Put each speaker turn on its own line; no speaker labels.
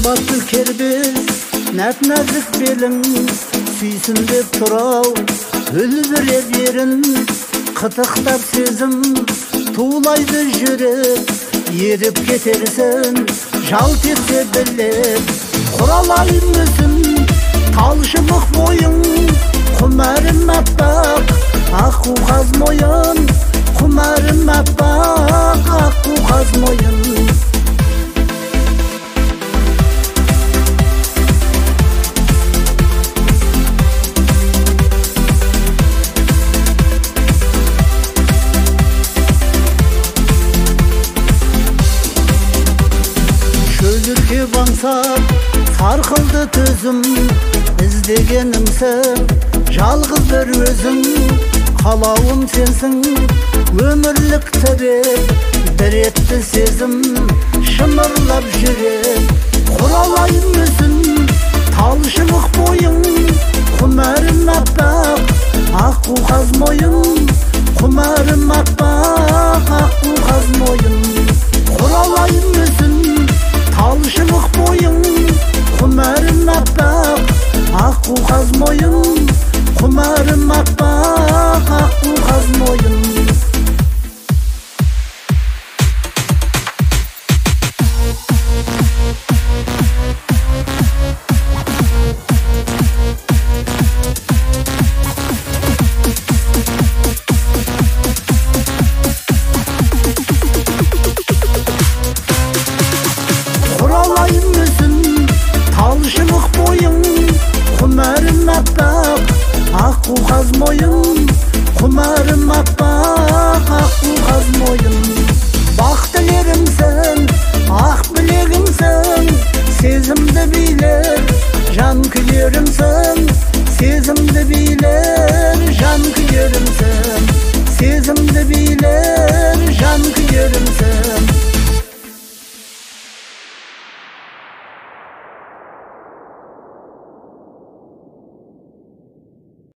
Қымбатты кербез, нәп-нәзік белің, сүйсін деп тұрау, үлбіреп ерін, қытықтап сезім, тулайды жүрек, еріп кетерсің, жалт етсе білеп, құралай мүсін, талшыбық бойың, құмарым аппақ, аққу қаз мойын, құмарым аппақ, аққу қаз мойын. Шөліркеп аңсап, сарқылды төзім, іздегенімсің, жалғыз бір өзің, қалауым сенсің, өмірлік тірек, бір етті сезім, шымырлап жүрек, құралай мүсін, талшыбық бойың, құмарым аппақ, аққу қаз мойын, құмарым аппақ, аққу қаз мойын, құралай мүсін, талшыбық бойың, құмарым аппақ, аққу қаз мойын, құмарым аппақ, аққу қаз мойын. Құралай мүсін, талшыбық бойың, құмарым аппақ, аққу қаз мойын, құмарым аппақ, аққу қаз мойын. Бақ тілерімсің, ақ білегімсің, сезімді билер, жан күйерімсің, сезімді билер, жан күйерімсің, сезімді билер, жан күйерімсің.